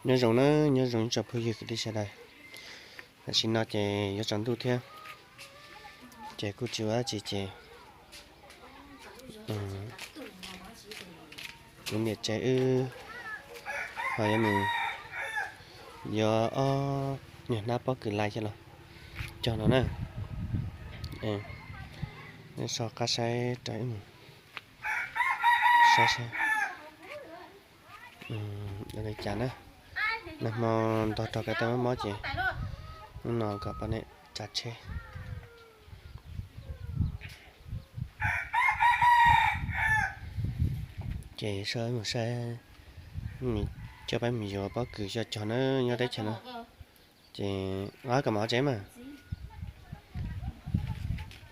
Nyob zoo na, nyob zoo tsoom phooj ywg kwv tij sawv daws. Tam sim no ces yuav tsaus ntuj thiab, ces kuj tsis ua dab tsi ces kuv niam tsev wb ho yuav mus yuav ob nyuag hnab pob kws lais coj los cog no na. Nej so qab saib rau wb mus saib seb li cas na. Nag hmo ntog rog ko taw mob mob ces hnub no kom poj niam tsav tsheb. Ces saib mus saib, coj peb mus yuav pob kws coj cog na nyob teb chaws no. Ces nqa kom mus hauv tsev mas,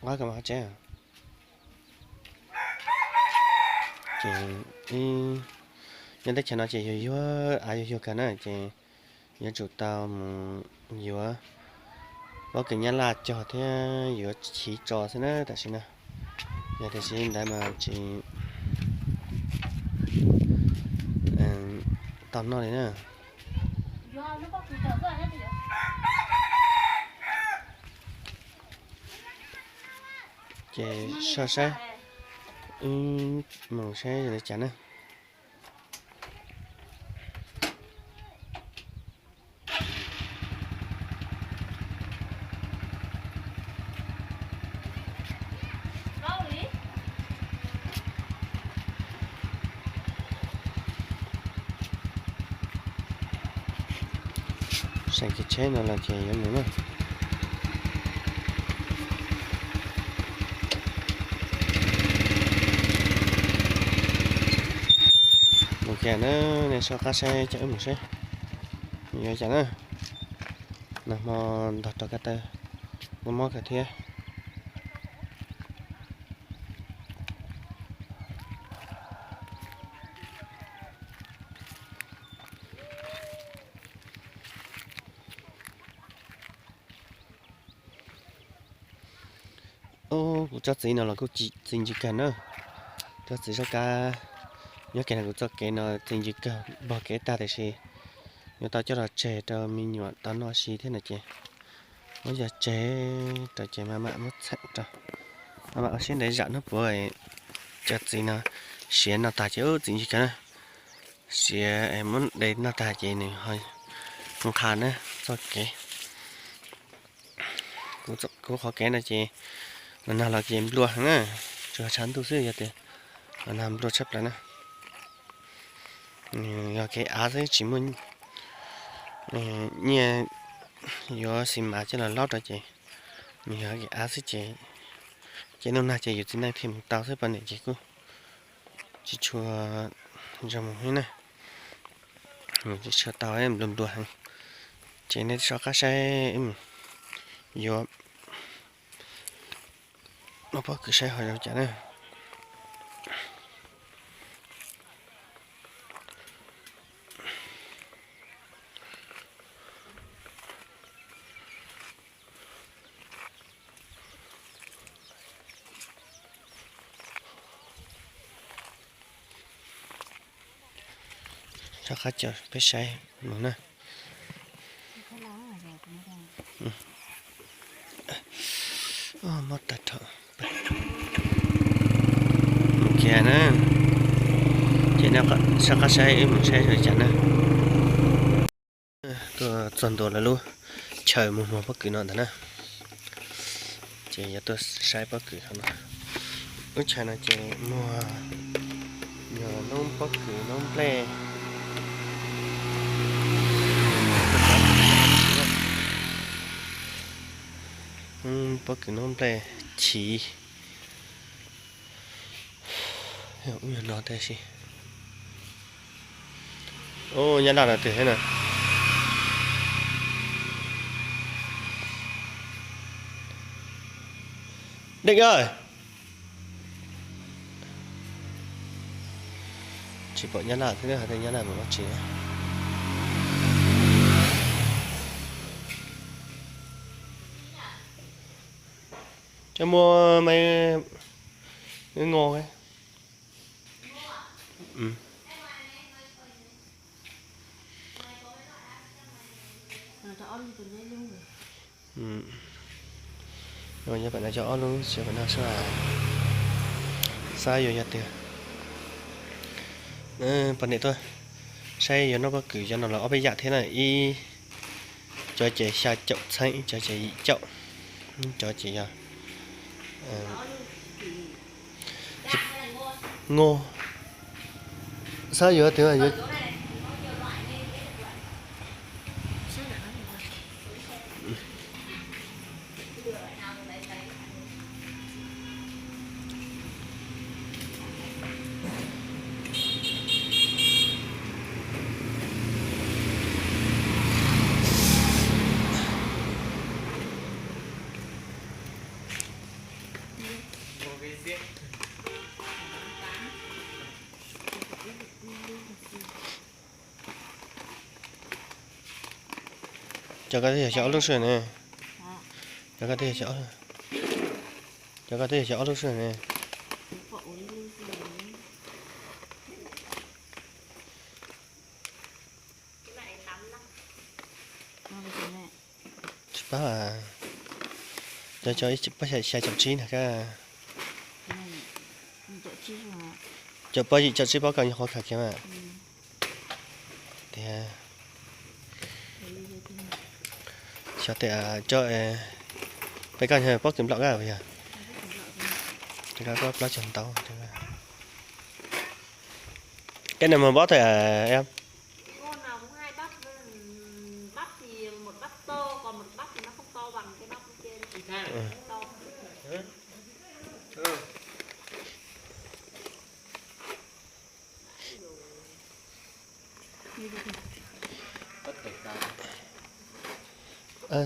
nqa kom mus hauv tsev. Ces nyob teb chaws no ces yuag yuag av yuag yuag kawg na ces yuav tsum tau mus yuav pob kws nyab laj cog thiab yuav chiv tso xwb na tam sim no. Yog tiam sis ntawd mas tsis tau noj li na. Ces so saib, wb mus saib li cas na. Saib kev tsheb no los ces yuav mus na. Mus kiag na, nej soj qab saib cov wb mus seb yuav cas na. Nag hmo ntog rog ko taw, mob mob kawg thiab. Kuv tsob txiv no los kuj txi ncw kawg na. Tsob txiv zaj kab nyob kiag no kuv txoj kev no txi ncw kawg npog kev tag tiam sis yuav tau coj los tseg rau me nyuam tau noj si thiab no ces muab coj tseg rau ces maj mam muab txheem rau, maj mam ua siab ntev zam hnub puav cov txiv no siav noj tag ces ub txi ncw kawg na. Siav muab de noj tag ces nws ho nqha na txoj kev. Kuv qhov kev no ces los nag los ces nplua heev na, tsuas tshav ntuj xwb yog tias los nag nplua tshaj plaws na. Yog kev av xwb tsis muaj nyiaj yuav xis mas coj los laub rau ces nws yog kev av xwb ces, ces hnub nag ces yus txiv neej thiaj mus tau xwb poj niam ces kuj tsis tshua zoo mus thiab na. Tsis tshua tau, nplua nplua heev. Ces nej soj qab saib yuav muab pob kws saib ho zoo cas na. Soj qab coj peb saib mus na. Mob tag rho. Mus kiag na. Ces nej soj qab saib wb mus saib zoo cas na. Tuaj txog ntua lawv lub chaw muag muag pob kws no ntag na. Ces yuav tuaj saib pob kws no. Lub chaw no ces muag noob pob kws noob nplej. Pob kws noob nplej chiv. Ub, yog no tab sis. Ub, nyab laj no twg thiab na. Dej a. Tsis pom nyab laj thiab, hais tias nyab laj mus dab tsi. Cov muaj me ngo. Nyob pem no cov ob lub, xab yuav yog tiag. Poj niam tuaj saib yuav noj pob kws cov no los ob peb yam thiab na, ib cov ces xya caum txheeb, ib cov ces yim caum, cov ces yog ngu. Xab yuav tiag yuav. Cov ko twb yog xyov ob lub sij ne. Cov ko twb yog xyov ob lub sij ne. Tsis pab, cov cov ib pab xya caum tsib na ka. Cov pob yim caum tsib pob koj nyuag qhuav khav kiag mas. Tias xyov tias cov peb koj nyuag pob kws nplaum ka yog. Plaub caug ntau. Cái này mà bóp thôi à em?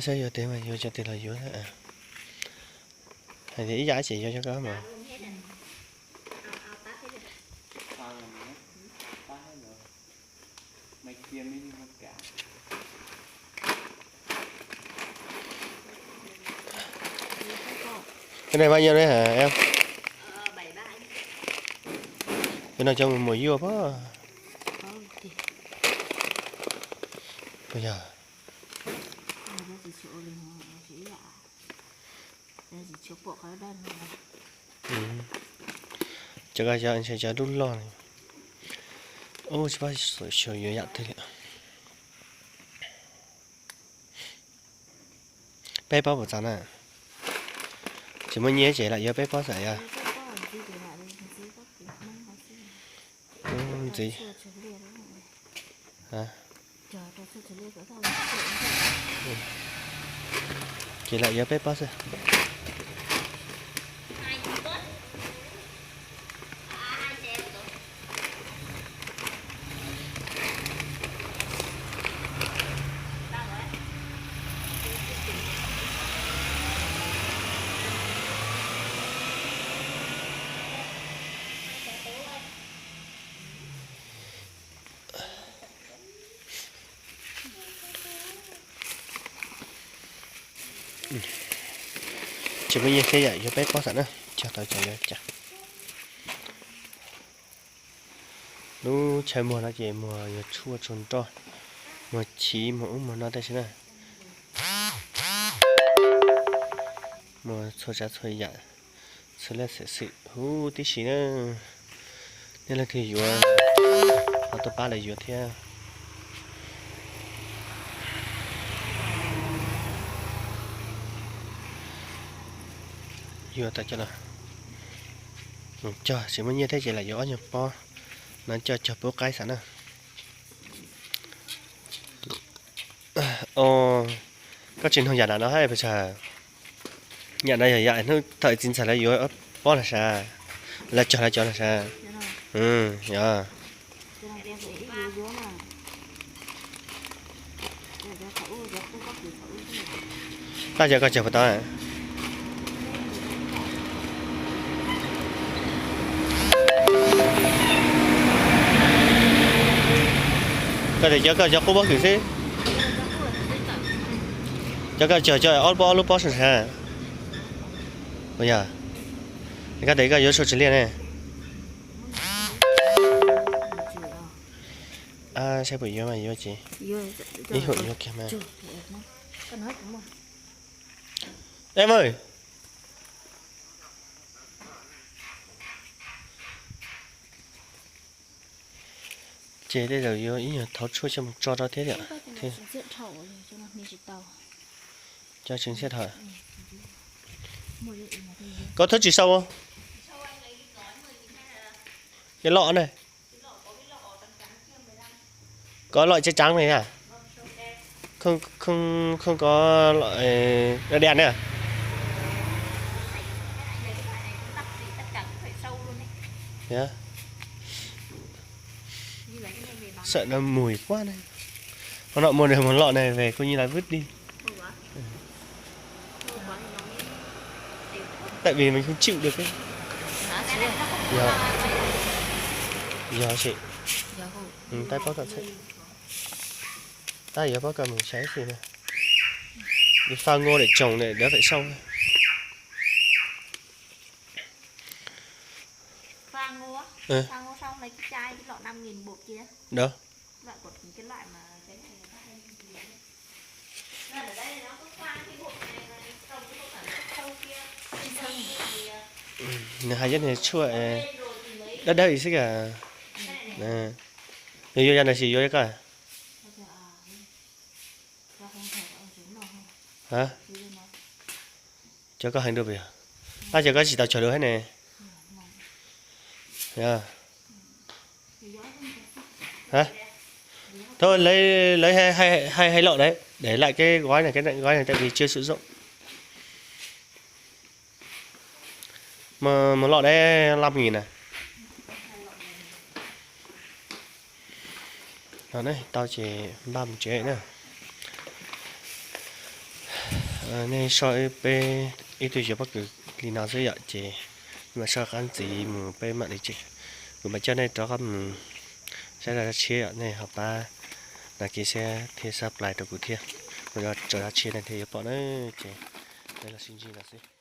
Saib yuav tes mas yuav cov tes los yuav. Hais tias ib yam ces yuav cov ko mas. Cái này bao nhiêu đấy hả em? Cái này cho một muỗ dưa quá. Bây giờ. Cov ko xyov ntshe cov dub loj ne. Ub, tsis paub xyov yuav yam twg li. Peb pob puas txaus na? Tsis muaj nyiaj ces lam yuav peb pob xwb yog. Ntxiv. Ces lam yuav peb pob xwb. Tsis muaj nyiaj thiab yam yuav peb pob xwb na, cog tau cov yuav cas. Lub chaw muag no ces muag yuav tshuaj tsuag nroj, muag chiv muag ub muag no tib si na. Muag txhua tsav txhua yam, txhua leej txhua tus huv tib si na. Nej leej twg yuav ho tuaj pab lawv yuav thiab. Yuav tas cov los cog tsis muaj nyiaj thiab ces lam yuav ob nyuag pob no coj cog pub qaib xwb na. Koj tsis nug yam no no hab pes tsawg? Yam no yog yam hnub thaum txiv ntxawm lawv yuav pob no sav, lawv cog lawv cov no sav. Yog. Tab cov koj cog puas tau? Koj tias cov koj cog qub pob kws xwb. Cov koj cog cog ob lub pob ob lub pob sav. Ua yog, koj tias koj yuav tshuaj tsis liaj ne. Saib puas yuav mas yuav ces ib huam yuav kiag mas. Em ơi, ces tej zaum yuav ib nyuag thauv tshuaj coj mus tso rau thiab yom. Cov tseem xiab dhau. Koj thawj tsis sau, ces loj ne. Có loại trắng trắng này à? Không, không, không có loại, ờ, đen đen nữa à? Thế á? Sợ nó mùi quá này. Hôm nọ mua được một lọ này về cô Nhi lại vứt đi. Tại vì mình không chịu được ấy. Giờ, giờ chị, ừ, tái postcard sếp. Tái giờ postcard mình xài gì nè. Đi pha ngô để trồng để đỡ phải sâu. Pha ngô á? Ừ. Pha ngô xong lấy cái chai, cái lọ năm nghìn bột kia. Đó. Loại của cái loại mà cái này người ta hay dùng. Nws hais cov niag tshuaj dawb dawb xwb as. Nws yuav yog nws tsis yuav koj. Hả? Cov koj heev dua puas yog? Ab, cov koj tsis tau cog dua thiab ne. Hả? Thôi lấy, lấy hai, hai, hai, hai lọ đấy, để lại cái gói này, cái gói này tại vì chưa sử dụng. Một, một lọ đấy năm nghìn à. No ne, tau ces npaj mus tsev na. Nej soj peb ib tug yuav pob kws li no xwb yom, ces mam soj qab ntxiv mus peb mam li tsev. Kuv mam coj nej rov qab mus saib zaj tshiab yom, nej ho pab nias like thiab subscribe rau kuv thiab, kuv yuav tso zaj tshiab nej thiaj yuav pom na. Ces nej los sib ntsib no xwb.